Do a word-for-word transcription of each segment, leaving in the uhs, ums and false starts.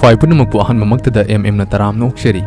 ꯈ꯭ꯋꯥꯏ ꯄꯨꯝꯅꯃꯛꯄꯨ ꯑꯍꯥꯟꯕꯃꯛꯇꯗ ꯑꯦꯝ ꯑꯦꯝꯅ ꯇꯔꯥꯝꯅ ꯑꯣꯛꯆꯔꯤ꯫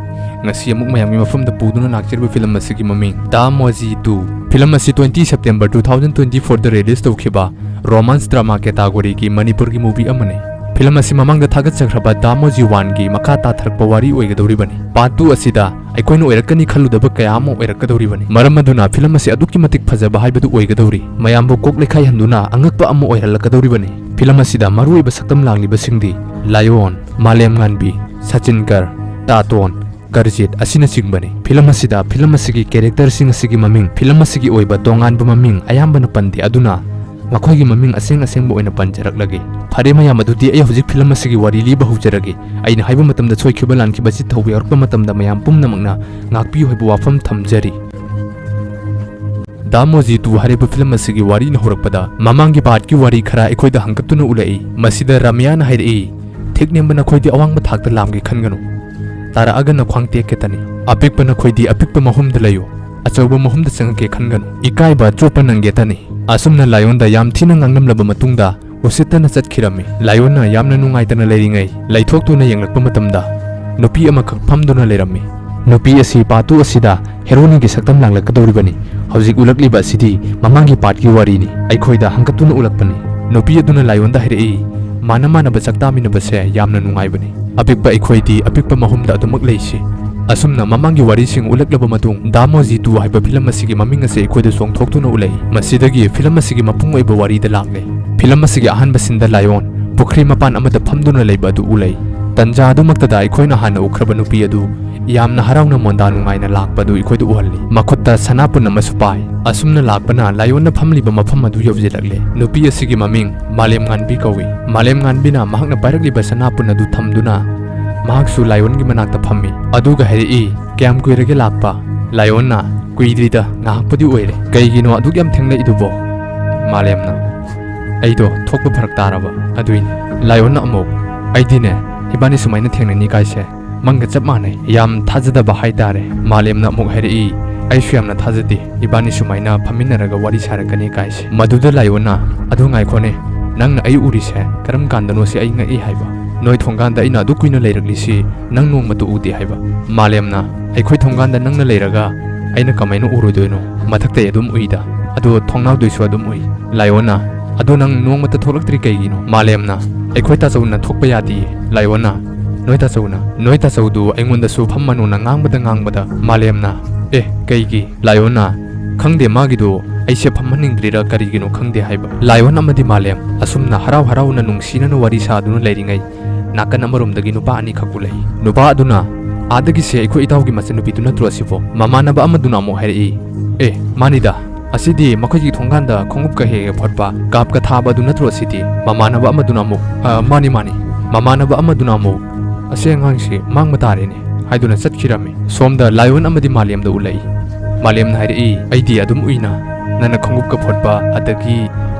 ꯉꯁꯤ ꯑꯃꯨꯛ ꯃꯌꯥꯝꯒꯤ ꯃꯐꯝꯗ ꯄꯨꯗꯨꯅ ꯂꯥꯛꯆꯔꯤꯕ ꯐꯤꯂꯝ ꯑꯁꯤꯒꯤ ꯃꯃꯤꯡ ꯗꯥ ꯃꯣꯖꯤ ꯇꯨ꯫ ꯐꯤꯂꯝ ꯑꯁꯤ twenty September two thousand twenty fourꯗ release ꯇꯧꯈꯤꯕ romance drama categoryꯒꯤ ꯃꯅꯤꯄꯨꯔꯒꯤ movie ꯑꯃꯅꯤ꯫ ꯐꯤꯂꯝ ꯑꯁꯤ ꯃꯃꯥꯡꯗ ꯊꯥꯒꯠꯆꯈ꯭ꯔꯕ ꯗꯥ ꯃꯣꯖꯤ ꯋꯥꯟꯒꯤ ꯃꯈꯥ ꯇꯥꯊꯔꯛꯄ ꯋꯥꯔꯤ ꯑꯣꯏꯒꯗꯧꯔꯤꯕꯅꯤ꯫ Part two ꯑꯁꯤꯗ ꯑꯩꯈꯣꯏꯅ ꯑꯣꯏꯔꯛꯀꯅꯤ ꯈꯜꯂꯨꯗꯕ ꯀꯌꯥ ꯑꯃ ꯑꯣꯏꯔꯛꯀꯗꯧꯔꯤꯕꯅꯤ꯫ ꯃꯔꯝ ꯑꯗꯨꯅ ꯐꯤꯂꯝ ꯑꯁꯤ ꯑꯗꯨꯛꯀꯤ ꯃꯇꯤꯛ ꯐꯖꯕ ꯍꯥꯏꯕꯗꯨ ꯑꯣꯏꯒꯗꯧꯔꯤ꯫ ꯃꯌꯥꯝꯕꯨ ꯀꯣꯛ ꯂꯩꯈꯥꯏꯍꯟꯗꯨꯅ ꯑꯉꯛꯄ ꯑꯃ ꯑꯣꯏꯍꯜꯂꯛꯀꯗꯧꯔꯤꯕꯅꯤ꯫ ꯐꯤꯂꯝ ꯑꯁꯤꯗ ꯃꯔꯨꯑꯣꯏꯕ ꯁꯛꯇꯝ ꯂꯥꯡꯂꯤꯕꯁꯤꯡꯗꯤ ꯂꯥꯏꯑꯣꯟ, ꯃꯥꯂꯦꯝꯉꯥꯟꯕꯤ, ꯁꯆꯤꯟꯀꯔ, ꯇꯥꯇꯣꯟ, ꯀꯔꯖꯤꯠ ꯑꯁꯤꯅꯆꯤꯡꯕꯅꯤ꯫ ꯐꯤꯂꯝ ꯑꯁꯤꯗ ꯐꯤꯂꯝ ꯑꯁꯤꯒꯤ characterꯁꯤꯡ ꯑꯁꯤꯒꯤ ꯃꯃꯤꯡ, ꯐꯤꯂꯝ ꯑꯁꯤꯒꯤ ꯑꯣꯏꯕ ꯇꯣꯉꯥꯟꯕ ꯃꯃꯤꯡ ꯑꯌꯥꯝꯕꯅ ꯄꯟꯗꯦ, ꯑꯗꯨꯅ ꯃꯈꯣꯏꯒꯤ ꯃꯃꯤꯡ ꯑꯁꯦꯡ ꯑꯁꯦꯡꯕ ꯑꯣꯏꯅ ꯄꯟꯖꯔꯛꯂꯒꯦ꯫ ꯐꯔꯦ ꯃꯌꯥꯝ, ꯑꯗꯨꯗꯤ ꯑꯩ ꯍꯧꯖꯤꯛ ꯐꯤꯂꯝ ꯑꯁꯤꯒꯤ ꯋꯥꯔꯤ ꯂꯤꯕ ꯍꯧꯖꯔꯒꯦ꯫ ꯑꯩꯅ ꯍꯥꯏꯕ ꯃꯇꯝꯗ ꯁꯣꯏꯈꯤꯕ ꯂꯥꯟꯈꯤꯕ ꯆꯤꯠ ꯊꯧꯕ ꯌꯥꯎꯔꯛꯄ ꯃꯇꯝꯗ ꯃꯌꯥꯝ ꯄꯨꯝꯅꯃꯛꯅ ꯉꯥꯛꯄꯤꯌꯨ ꯍꯥꯏꯕ ꯋꯥꯐꯝ ꯊꯝꯖꯔꯤ꯫ ꯗꯥ ꯃꯣꯖꯤ ꯇꯨ ꯍꯥꯏꯔꯤꯕ ꯐꯤꯂꯝ ꯑꯁꯤꯒꯤ ꯋꯥꯔꯤꯅ ꯍꯧꯔꯛꯄꯗ ꯃꯃꯥꯡꯒꯤ partꯀꯤ ꯋꯥꯔꯤ ꯈꯔ ꯑꯩꯈꯣꯏꯗ ꯍꯪꯒꯠꯇꯨꯅ ꯎꯠꯂꯛꯏ꯫ ꯃꯁꯤꯗ ꯔꯥꯃꯤꯌꯥꯅ ꯍꯥꯏꯔꯛꯏ, "ꯊꯦꯛ ꯅꯦꯝꯕ ꯅꯈꯣꯏꯗꯤ ꯑꯋꯥꯡꯕ ꯊꯥꯛꯇ ꯂꯥꯝꯒꯦ ꯈꯟꯒꯅꯨ꯫ ꯇꯥꯔꯛꯑꯒ ꯅꯈ꯭ꯋꯥꯡ ꯇꯦꯛꯀꯦꯇꯅꯤ꯫ ꯑꯄꯤꯛꯄ ꯅꯈꯣꯏꯗꯤ ꯑꯄꯤꯛꯄ ꯃꯍꯨꯝꯗ ꯂꯩꯌꯨ꯫ ꯑꯆꯧꯕ ꯃꯍꯨꯝꯗ ꯆꯪꯉꯛꯀꯦ ꯈꯟꯒꯅꯨ꯫ ꯏꯀꯥꯏꯕ ꯆꯣꯞꯄ ꯅꯪꯒꯦꯇꯅꯤ"꯫ ꯑꯁꯨꯝꯅ ꯂꯥꯏꯑꯣꯟꯗ ꯌꯥꯝ ꯊꯤꯅ ꯉꯥꯡꯂꯝꯂꯕ ꯃꯇꯨꯡꯗ ꯎꯁꯤꯠꯇꯅ ꯆꯠꯈꯤꯔꯝꯃꯤ꯫ ꯂꯥꯏꯑꯣꯟꯅ ꯌꯥꯝꯅ ꯅꯨꯡꯉꯥꯏꯇꯅ ꯂꯩꯔꯤꯉꯩ ꯂꯩꯊꯣꯛꯇꯨꯅ ꯌꯦꯡꯂꯛꯄ ꯃꯇꯝꯗ ꯅꯨꯄꯤ ꯑꯃꯈꯛ ꯐꯝꯗꯨꯅ ꯂꯩꯔꯝꯃꯤ꯫ ꯅꯨꯄꯤ ꯑꯁꯤ part two ꯑꯁꯤꯗ heroineꯒꯤ ꯁꯛꯇꯝ ꯂꯥꯡꯂꯛꯀꯗꯧꯔꯤꯕꯅꯤ꯫ ꯍꯧꯖꯤꯛ ꯎꯠꯂꯛꯂꯤꯕ ꯑꯁꯤꯗꯤ ꯃꯃꯥꯡꯒꯤ partꯀꯤ ꯋꯥꯔꯤꯅꯤ꯫ ꯑꯩꯈꯣꯏꯗ ꯍꯪꯒꯠꯇꯨꯅ ꯎꯠꯂꯛꯄꯅꯤ꯫ ꯅꯨꯄꯤ ꯑꯗꯨꯅ ꯂꯥꯏꯑꯣꯟꯗ ꯍꯥꯏꯔꯛꯏ, "ꯃꯥꯟꯅ ꯃꯥꯟꯅꯕ ꯆꯥꯛ ꯆꯥꯃꯤꯟꯅꯕꯁꯦ ꯌꯥꯝꯅ ꯅꯨꯡꯉꯥꯏꯕꯅꯤ꯫ ꯑꯄꯤꯛꯄ ꯑꯩꯈꯣꯏꯗꯤ ꯑꯄꯤꯛꯄ ꯃꯍꯨꯝꯗ ꯑꯗꯨꯃꯛ ꯂꯩꯁꯤ"꯫ ꯑꯁꯨꯝꯅ ꯃꯃꯥꯡꯒꯤ ꯋꯥꯔꯤꯁꯤꯡ ꯎꯠꯂꯛꯂꯕ ꯃꯇꯨꯡ ꯗꯥ ꯃꯣꯖꯤ ꯇꯨ ꯍꯥꯏꯕ ꯐꯤꯂꯝ ꯑꯁꯤꯒꯤ ꯃꯃꯤꯡ ꯑꯁꯤ ꯑꯩꯈꯣꯏꯗ ꯆꯣꯡꯊꯣꯛꯇꯨꯅ ꯎꯠꯂꯛꯏ꯫ ꯃꯁꯤꯗꯒꯤ ꯐꯤꯂꯝ ꯑꯁꯤꯒꯤ ꯃꯄꯨꯡ ꯑꯣꯏꯕ ꯋꯥꯔꯤꯗ ꯂꯥꯛꯂꯦ꯫ ꯐꯤꯂꯝ ꯑꯁꯤꯒꯤ ꯑꯍꯥꯟꯕ sceneꯗ ꯂꯥꯏꯑꯣꯟ ꯄꯨꯈ꯭ꯔꯤ ꯃꯄꯥꯟ ꯑꯃꯗ ꯐꯝꯗꯨꯅ ꯂꯩꯕ ꯑꯗꯨ ꯎꯠꯂꯛꯏ꯫ ꯇꯟꯖꯥ ꯑꯗꯨꯃꯛꯇꯗ ꯑꯩꯈꯣꯏꯅ ꯍꯥꯟꯅ ꯎꯈ꯭ꯔꯕ ꯅꯨꯄꯤ ꯑꯗꯨ ꯌꯥꯝꯅ ꯍꯔꯥꯎꯅ ꯃꯣꯟꯗꯥ ꯅꯨꯡꯉꯥꯏꯅ ꯂꯥꯛꯄ ꯑꯗꯨ ꯑꯩꯈꯣꯏꯗ ꯎꯍꯜꯂꯤ꯫ ꯃꯈꯨꯠꯇ ꯁꯅꯥꯄꯨꯟ ꯑꯃꯁꯨ ꯄꯥꯏ꯫ ꯑꯁꯨꯝꯅ ꯂꯥꯛꯄꯅ ꯂꯥꯏꯑꯣꯟꯅ ꯐꯝꯂꯤꯕ ꯃꯐꯝ ꯑꯗꯨ ꯌꯧꯁꯤꯜꯂꯛꯂꯦ꯫ ꯅꯨꯄꯤ ꯑꯁꯤꯒꯤ ꯃꯃꯤꯡ ꯃꯥꯂꯦꯝꯉꯥꯟꯕꯤ ꯀꯧꯏ꯫ ꯃꯥꯂꯦꯝꯉꯥꯟꯕꯤꯅ ꯃꯍꯥꯛꯅ ꯄꯥꯏꯔꯛꯂꯤꯕ ꯁꯅꯥꯄꯨꯟ ꯑꯗꯨ ꯊꯝꯗꯨꯅ ꯃꯍꯥꯛꯁꯨ ꯂꯥꯏꯑꯣꯟꯒꯤ ꯃꯅꯥꯛꯇ ꯐꯝꯃꯤ꯫ ꯑꯗꯨꯒ ꯍꯥꯏꯔꯛꯏ, "ꯀꯌꯥꯝ ꯀꯨꯏꯔꯒꯦ ꯂꯥꯛꯄ?" ꯂꯥꯏꯑꯣꯟꯅ, "ꯀꯨꯏꯗ꯭ꯔꯤꯗ, ꯉꯥꯏꯍꯥꯛꯄꯨꯗꯤ ꯑꯣꯏꯔꯦ꯫ ꯀꯩꯒꯤꯅꯣ ꯑꯗꯨꯛ ꯌꯥꯝ ꯊꯦꯡꯂꯛꯏꯗꯨꯕꯣ?" ꯃꯥꯂꯦꯝꯅ, "ꯑꯩꯗꯣ ꯊꯣꯛꯄ ꯐꯔꯛ ꯇꯥꯔꯕ, ꯑꯗꯨꯏꯅꯤ"꯫ ꯂꯥꯏꯑꯣꯟꯅ ꯑꯃꯨꯛ, "ꯑꯩꯗꯤꯅꯦ, ꯏꯕꯥꯅꯤ ꯁꯨꯃꯥꯏꯅ ꯊꯦꯡꯅꯅꯤ ꯀꯥꯏꯁꯦ ꯃꯪꯒ ꯆꯞ ꯃꯥꯟꯅꯩ"꯫ ꯌꯥꯝ ꯊꯥꯖꯗꯕ ꯍꯥꯏꯇꯥꯔꯦ꯫ ꯃꯥꯂꯦꯝꯅ ꯑꯃꯨꯛ ꯍꯥꯏꯔꯛꯏ, "ꯑꯩꯁꯨ ꯌꯥꯝꯅ ꯊꯥꯖꯗꯦ ꯏꯕꯥꯅꯤ ꯁꯨꯃꯥꯏꯅ ꯐꯝꯃꯤꯟꯅꯔꯒ ꯋꯥꯔꯤ ꯁꯥꯔꯛꯀꯅꯤ ꯀꯥꯏꯁꯦ"꯫ ꯃꯗꯨꯗ ꯂꯥꯏꯑꯣꯟꯅ, "ꯑꯗꯨ ꯉꯥꯏꯈꯣꯅꯦ, ꯅꯪꯅ ꯑꯩ ꯎꯔꯤꯁꯦ ꯀꯔꯝ ꯀꯥꯟꯗꯅꯣ ꯁꯤ ꯑꯩ ꯉꯛꯏ ꯍꯥꯏꯕ꯫ ꯅꯣꯏ ꯊꯣꯡꯒꯥꯟꯗ ꯑꯩꯅ ꯑꯗꯨꯛ ꯀꯨꯏꯅ ꯂꯩꯔꯛꯂꯤꯁꯤ ꯅꯪ ꯅꯣꯡꯃꯇ ꯎꯗꯦ ꯍꯥꯏꯕ꯫ ꯃꯥꯂꯦꯝꯅ, ꯑꯩꯈꯣꯏ ꯊꯣꯡꯒꯥꯟꯗ ꯅꯪꯅ ꯂꯩꯔꯒ ꯑꯩꯅ ꯀꯃꯥꯏꯅ ꯎꯔꯣꯏꯗꯣꯏꯅꯣ? ꯃꯊꯛꯇꯩ ꯑꯗꯨꯝ ꯎꯏꯗ, ꯑꯗꯣ ꯊꯣꯡꯅꯥꯎꯗꯩꯁꯨ ꯑꯗꯨꯝ ꯎꯏ꯫ ꯂꯥꯏꯑꯣꯟꯅ, ꯑꯗꯣ ꯅꯪ ꯅꯣꯡꯃꯇ ꯊꯣꯛꯂꯛꯇ꯭ꯔꯤ ꯀꯩꯒꯤꯅꯣ? ꯃꯥꯂꯦꯝꯅ, ꯑꯩꯈꯣꯏ ꯇꯥꯆꯧꯅ ꯊꯣꯛꯄ ꯌꯥꯗꯤꯌꯦ꯫ ꯂꯥꯏꯑꯣꯟꯅ, ꯅꯣꯏ ꯇꯥꯆꯧꯅ? ꯅꯣꯏ ꯇꯥꯆꯧꯗꯨ ꯑꯩꯉꯣꯟꯗꯁꯨ ꯐꯝꯃꯅꯨꯅ ꯉꯥꯡꯕꯗ ꯉꯥꯡꯕꯗ꯫ ꯃꯥꯂꯦꯝꯅ, ꯑꯦ, ꯀꯩꯒꯤ? ꯂꯥꯏꯑꯣꯟꯅ, ꯈꯪꯗꯦ, ꯃꯥꯒꯤꯗꯨ ꯑꯩꯁꯦ ꯐꯝꯍꯟꯅꯤꯡꯗ꯭ꯔꯤꯔꯥ ꯀꯔꯤꯒꯤꯅꯣ ꯈꯪꯗꯦ ꯍꯥꯏꯕ꯫ ꯂꯥꯏꯑꯣꯟ ꯑꯃꯗꯤ ꯃꯥꯂꯦꯝ ꯑꯁꯨꯝꯅ ꯍꯔꯥꯎ ꯍꯔꯥꯎꯅ ꯅꯨꯡꯁꯤꯅꯅ ꯋꯥꯔꯤ ꯁꯥꯗꯨꯅ ꯂꯩꯔꯤꯉꯩ, ꯅꯥꯀꯟ ꯑꯃꯔꯣꯝꯗꯒꯤ ꯅꯨꯄꯥ ꯑꯅꯤꯈꯛ ꯎꯔꯛꯏ꯫ ꯅꯨꯄꯥ ꯑꯗꯨꯅ, "ꯑꯥꯗꯒꯤꯁꯦ ꯑꯩꯈꯣꯏ ꯏꯇꯥꯎꯒꯤ ꯃꯆꯟꯅꯨꯄꯤꯗꯨ ꯅꯠꯇ꯭ꯔꯣ ꯑꯁꯤꯕꯣ?" ꯃꯃꯥꯟꯅꯕ ꯑꯃꯗꯨꯅ ꯑꯃꯨꯛ ꯍꯥꯏꯔꯛꯏ, "ꯑꯦ, ꯃꯥꯅꯤꯗ, ꯑꯁꯤꯗꯤ ꯃꯈꯣꯏꯒꯤ ꯊꯣꯡꯒꯥꯟꯗ ꯈꯣꯡꯎꯞꯀ ꯍꯦꯛ ꯍꯦꯛ ꯐꯣꯠꯄ, ꯀꯥꯞꯀ ꯊꯥꯕ ꯑꯗꯨ ꯅꯠꯇ꯭ꯔꯣ ꯑꯁꯤꯗꯤ?" ꯃꯃꯥꯟꯅꯕ ꯑꯃꯗꯨꯅ ꯑꯃꯨꯛ, "ꯑ, ꯃꯥꯅꯤ, ꯃꯥꯅꯤ꯫" ꯃꯃꯥꯟꯅꯕ ꯑꯃꯗꯨꯅ ꯑꯃꯨꯛ, "ꯑꯁꯤ ꯑꯉꯥꯡꯁꯤ ꯃꯥꯡꯕ ꯇꯥꯔꯦꯅꯦ" ꯍꯥꯏꯗꯨꯅ ꯆꯠꯈꯤꯔꯝꯃꯤ꯫ ꯁꯣꯝꯗ ꯂꯥꯏꯑꯣꯟ ꯑꯃꯗꯤ ꯃꯥꯂꯦꯝꯗ ꯎꯠꯂꯛꯏ꯫ ꯃꯥꯂꯦꯝꯅ ꯍꯥꯏꯔꯛꯏ, "ꯑꯩꯗꯤ ꯑꯗꯨꯝ ꯎꯏꯅ, ꯅꯪꯅ ꯈꯣꯡꯎꯞꯀ ꯐꯣꯠꯄ ꯑꯗꯒꯤ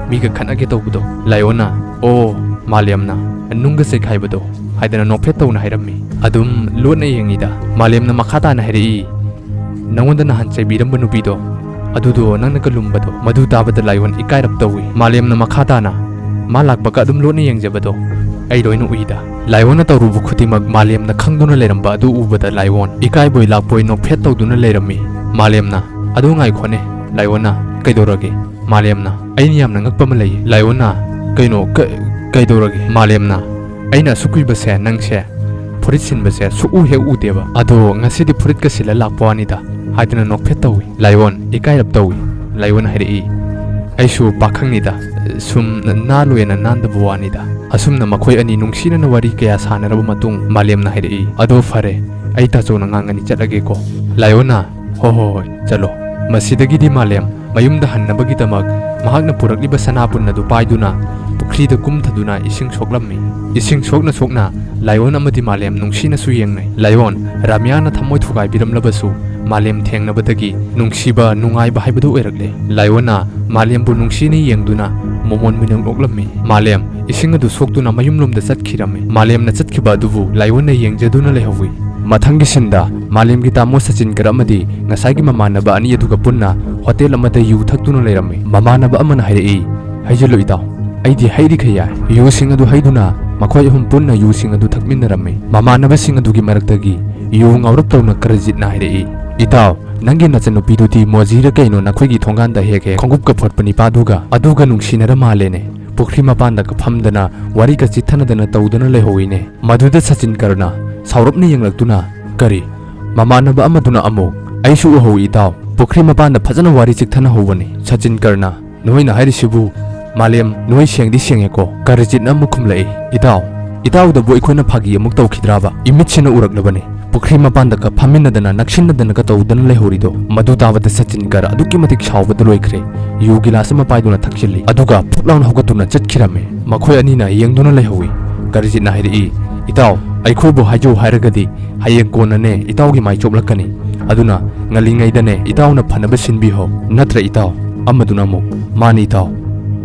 ꯃꯤꯒ ꯈꯠꯅꯒꯦ ꯇꯧꯕꯗꯣ꯫" ꯂꯥꯏꯑꯣꯟꯅ, "ꯑꯣ, ꯃꯥꯂꯦꯝꯅ ꯅꯨꯡꯒ ꯆꯩꯈꯥꯏꯕꯗꯣ" ꯍꯥꯏꯗꯅ ꯅꯣꯛꯐꯦꯠ ꯇꯧꯅ ꯍꯥꯏꯔꯝꯃꯤ꯫ ꯑꯗꯨꯝ ꯂꯣꯠꯅ ꯌꯦꯡꯉꯤꯗ꯫ ꯃꯥꯂꯦꯝꯅ ꯃꯈꯥ ꯇꯥꯅ ꯍꯥꯏꯔꯛꯏ, "ꯅꯉꯣꯟꯗ ꯅꯍꯥꯟ ꯆꯩꯕꯤꯔꯝꯕ ꯅꯨꯄꯤꯗꯣ, ꯑꯗꯨꯗꯣ ꯅꯪꯅ ꯀꯜꯂꯨꯝꯕꯗꯣ?" ꯃꯗꯨ ꯇꯥꯕꯗ ꯂꯥꯏꯑꯣꯟ ꯏꯀꯥꯏꯔꯞ ꯇꯧꯏ꯫ ꯃꯥꯂꯦꯝꯅ ꯃꯈꯥ ꯇꯥꯅ, "ꯃꯥ ꯂꯥꯛꯄꯒ ꯑꯗꯨꯝ ꯂꯣꯠꯅ ꯌꯦꯡꯖꯕꯗꯣ ꯑꯩ ꯂꯣꯏꯅ ꯎꯏꯗ꯫" ꯂꯥꯏꯑꯣꯟꯅ ꯇꯧꯔꯨꯕ ꯈꯨꯗꯤꯡꯃꯛ ꯃꯥꯂꯦꯝꯅ ꯈꯪꯗꯨꯅ ꯂꯩꯔꯝꯕ ꯑꯗꯨ ꯎꯕꯗ ꯂꯥꯏꯑꯣꯟ ꯏꯀꯥꯏꯕꯣꯏ ꯂꯥꯛꯄꯣꯏ ꯅꯣꯛꯐꯦꯠ ꯇꯧꯗꯨꯅ ꯂꯩꯔꯝꯃꯤ꯫ ꯃꯥꯂꯦꯝꯅ, "ꯑꯗꯨ ꯉꯥꯏꯈꯣꯅꯦ, ꯂꯥꯏꯑꯣꯟꯅ, ꯀꯩꯗꯧꯔꯒꯦ?" ꯃꯥꯂꯦꯝꯅ, "ꯑꯩꯅ ꯌꯥꯝꯅ ꯉꯛꯄ ꯑꯃ ꯂꯩꯌꯦ꯫" ꯂꯥꯏꯑꯣꯟꯅ, "ꯀꯩꯅꯣ, ꯀ-, ꯀꯩꯗꯧꯔꯒꯦ?" ꯃꯥꯂꯦꯝꯅ, "ꯑꯩꯅ ꯑꯁꯨꯛ ꯀꯨꯏꯕꯁꯦ ꯅꯪꯁꯦ ꯐꯨꯔꯤꯠ ꯁꯤꯟꯕꯁꯦ ꯁꯨꯛꯎ ꯍꯦꯛ ꯎꯗꯦꯕ, ꯑꯗꯣ ꯉꯁꯤꯗꯤ ꯐꯨꯔꯤꯠꯀ ꯁꯤꯜꯂ ꯂꯥꯛꯄ ꯋꯥꯅꯤꯗ" ꯍꯥꯏꯗꯨꯅ ꯅꯣꯛꯐꯦꯠ ꯇꯧꯏ꯫ ꯂꯥꯏꯑꯣꯟ ꯏꯀꯥꯏꯔꯞ ꯇꯧꯏ꯫ ꯂꯥꯏꯑꯣꯟ ꯍꯥꯏꯔꯛꯏ, "ꯑꯩꯁꯨ ꯄꯥꯈꯪꯅꯤꯗ, ꯁꯨꯝ ꯅꯥꯜꯂꯨꯌꯦꯅ ꯅꯥꯟꯗꯕ ꯋꯥꯅꯤꯗ꯫" ꯑꯁꯨꯝꯅ ꯃꯈꯣꯏ ꯑꯅꯤ ꯅꯨꯡꯁꯤꯅꯅ ꯋꯥꯔꯤ ꯀꯌꯥ ꯁꯥꯟꯅꯔꯕ ꯃꯇꯨꯡ ꯃꯥꯂꯦꯝꯅ ꯍꯥꯏꯔꯛꯏ, "ꯑꯗꯣ ꯐꯔꯦ, ꯑꯩ ꯇꯥꯆꯧꯅ ꯉꯥꯡꯉꯅꯤ, ꯆꯠꯂꯒꯦꯀꯣ꯫" ꯂꯥꯏꯑꯣꯟꯅ, "ꯍꯣ ꯍꯣ ꯍꯣꯏ, ꯆꯠꯂꯣ꯫" ꯃꯁꯤꯗꯒꯤꯗꯤ ꯃꯥꯂꯦꯝ ꯃꯌꯨꯝꯗ ꯍꯟꯅꯕꯒꯤꯗꯃꯛ ꯃꯍꯥꯛꯅ ꯄꯨꯔꯛꯂꯤꯕ ꯁꯅꯥꯕꯨꯟ ꯑꯗꯨ ꯄꯥꯏꯗꯨꯅ ꯄꯨꯈ꯭ꯔꯤꯗ ꯀꯨꯝꯊꯗꯨꯅ ꯏꯁꯤꯡ ꯁꯣꯛꯂꯝꯃꯤ꯫ ꯏꯁꯤꯡ ꯁꯣꯛꯅ ꯁꯣꯛꯅ ꯂꯥꯏꯑꯣꯟ ꯑꯃꯗꯤ ꯃꯥꯂꯦꯝ ꯅꯨꯡꯁꯤꯅꯁꯨ ꯌꯦꯡꯅꯩ꯫ ꯂꯥꯏꯑꯣꯟ, ꯔꯥꯃꯤꯌꯥꯅ ꯊꯃꯣꯏ ꯊꯨꯒꯥꯏꯕꯤꯔꯝꯂꯕꯁꯨ ꯃꯥꯂꯦꯝ ꯊꯦꯡꯅꯕꯗꯒꯤ ꯅꯨꯡꯁꯤꯕ, ꯅꯨꯡꯉꯥꯏꯕ ꯍꯥꯏꯕꯗꯨ ꯑꯣꯏꯔꯛꯂꯦ꯫ ꯂꯥꯏꯑꯣꯟꯅ ꯃꯥꯂꯦꯝꯕꯨ ꯅꯨꯡꯁꯤꯅ ꯌꯦꯡꯗꯨꯅ ꯃꯣꯃꯣꯟ ꯃꯤꯅꯣꯛ ꯅꯣꯛꯂꯝꯃꯤ꯫ ꯃꯥꯂꯦꯝ ꯏꯁꯤꯡ ꯑꯗꯨ ꯁꯣꯛꯇꯨꯅ ꯃꯌꯨꯝꯂꯣꯝꯗ ꯆꯠꯈꯤꯔꯝꯃꯤ꯫ ꯃꯥꯂꯦꯝꯅ ꯆꯠꯈꯤꯕ ꯑꯗꯨꯕꯨ ꯂꯥꯏꯑꯣꯟꯅ ꯌꯦꯡꯖꯗꯨꯅ ꯂꯩꯍꯧꯏ꯫ ꯃꯊꯪꯒꯤ ꯁꯤꯟꯗ ꯃꯥꯂꯦꯝꯒꯤ ꯇꯥꯃꯣ ꯁꯆꯤꯟꯀꯔ ꯑꯃꯗꯤ ꯉꯁꯥꯏꯒꯤ ꯃꯃꯥꯟꯅꯕ ꯑꯅꯤ ꯑꯗꯨꯒ ꯄꯨꯟꯅ ꯍꯣꯇꯦꯜ ꯑꯃꯗ ꯌꯨ ꯊꯛꯇꯨꯅ ꯂꯩꯔꯝꯃꯤ꯫ ꯃꯃꯥꯟꯅꯕ ꯑꯃꯅ ꯍꯥꯏꯔꯛꯏ, "ꯍꯩꯖꯤꯜꯂꯨ ꯏꯇꯥꯎ, ꯑꯩꯗꯤ ꯍꯩꯔꯤꯈꯩ ꯌꯥꯏ꯫" ꯌꯨꯁꯤꯡ ꯑꯗꯨ ꯍꯩꯗꯨꯅ ꯃꯈꯣꯏ ꯑꯍꯨꯝ ꯄꯨꯟꯅ ꯌꯨꯁꯤꯡ ꯑꯗꯨ ꯊꯛꯃꯤꯟꯅꯔꯝꯃꯤ꯫ ꯃꯃꯥꯟꯅꯕꯁꯤꯡ ꯑꯗꯨꯒꯤ ꯃꯔꯛꯇꯒꯤ ꯌꯨ ꯉꯥꯎꯔꯞ ꯇꯧꯅ ꯀꯔꯖꯤꯠꯅ ꯍꯥꯏꯔꯛꯏ, "ꯏꯇꯥꯎ, ꯅꯪꯒꯤ ꯅꯆꯟꯅꯨꯄꯤꯗꯨꯗꯤ ꯃꯣꯖꯤꯔ ꯀꯩꯅꯣ ꯅꯈꯣꯏꯒꯤ ꯊꯣꯡꯒꯥꯟꯗ ꯍꯦꯛ ꯍꯦꯛ ꯈꯣꯡꯎꯞꯀ ꯐꯣꯠꯄ ꯅꯤꯄꯥꯗꯨꯒ ꯑꯗꯨꯒ ꯅꯨꯡꯁꯤꯅꯔ ꯃꯥꯜꯂꯦꯅꯦ꯫ ꯄꯨꯈ꯭ꯔꯤ ꯃꯄꯥꯟꯗꯒ ꯐꯝꯗꯅ ꯋꯥꯔꯤꯒ ꯆꯤꯠꯊꯅꯗꯅ ꯇꯧꯗꯅ ꯂꯩꯍꯧꯋꯤꯅꯦ"꯫ ꯃꯗꯨꯗ ꯁꯆꯤꯟꯀꯔꯅ ꯁꯥꯎꯔꯞꯅ ꯌꯦꯡꯂꯛꯇꯨꯅ, "ꯀꯔꯤ? ꯃꯃꯥꯟꯅꯕ ꯑꯃꯗꯨꯅ ꯑꯃꯨꯛ?" "ꯑꯩꯁꯨ ꯎꯍꯧꯏ ꯏꯇꯥꯎ, ꯄꯨꯈ꯭ꯔꯤ ꯃꯄꯥꯟꯗ ꯐꯖꯅ ꯋꯥꯔꯤ ꯆꯤꯛꯊꯅꯍꯧꯕꯅꯤ"꯫ ꯁꯆꯤꯟꯀꯔꯅ, "ꯅꯣꯏꯅ ꯍꯥꯏꯔꯤꯁꯤꯕꯨ?" "ꯃꯥꯂꯦꯝ, ꯅꯣꯏ ꯁꯦꯡꯗꯤ ꯁꯦꯡꯉꯦꯀꯣ?" ꯀꯔꯖꯤꯠꯅ ꯑꯃꯨꯛ ꯈꯨꯝꯂꯛꯏ, "ꯏꯇꯥꯎ, ꯏꯇꯥꯎꯗꯕꯨ ꯑꯩꯈꯣꯏꯅ ꯐꯥꯒꯤ ꯑꯃꯨꯛ ꯇꯧꯈꯤꯗ꯭ꯔꯥꯕ? ꯏꯃꯤꯠꯁꯤꯅ ꯎꯔꯛꯂꯕꯅꯤ ꯄꯨꯈ꯭ꯔꯤ ꯃꯄꯥꯟꯗꯒ ꯐꯝꯃꯤꯟꯅꯗꯅ ꯅꯛꯁꯤꯟꯅꯗꯅꯒ ꯇꯧꯗꯅ ꯂꯩꯍꯧꯔꯤꯗꯣ"꯫ ꯃꯗꯨ ꯇꯥꯕꯗ ꯁꯆꯤꯟꯀꯔ ꯑꯗꯨꯛꯀꯤ ꯃꯇꯤꯛ ꯁꯥꯎꯕꯗ ꯂꯣꯏꯈ꯭ꯔꯦ꯫ ꯌꯨ ꯒꯤꯂꯥꯁ ꯑꯃ ꯄꯥꯏꯗꯨꯅ ꯊꯛꯆꯤꯜꯂꯤ, ꯑꯗꯨꯒ ꯐꯨꯛ ꯂꯥꯎꯅ ꯍꯧꯒꯠꯇꯨꯅ ꯆꯠꯈꯤꯔꯝꯃꯤ꯫ ꯃꯈꯣꯏ ꯑꯅꯤꯅ ꯌꯦꯡꯗꯨꯅ ꯂꯩꯍꯧꯏ꯫ ꯀꯔꯖꯤꯠꯅ ꯍꯥꯏꯔꯛꯏ, "ꯏꯇꯥꯎ, ꯑꯩꯈꯣꯏꯕꯨ ꯍꯥꯏꯖꯧ ꯍꯥꯏꯔꯒꯗꯤ ꯍꯌꯦꯡ ꯀꯣꯟꯅꯅꯦ ꯏꯇꯥꯎꯒꯤ ꯃꯥꯏ ꯆꯣꯞꯂꯛꯀꯅꯤ꯫ ꯑꯗꯨꯅ ꯉꯜꯂꯤꯉꯩꯗꯅꯦ ꯏꯇꯥꯎꯅ ꯐꯅꯕ ꯁꯤꯟꯕꯤꯍꯧ, ꯅꯠꯇ꯭ꯔ ꯏꯇꯥꯎ?" ꯑꯃꯗꯨꯅ ꯑꯃꯨꯛ, "ꯃꯥꯅꯤ ꯏꯇꯥꯎ"꯫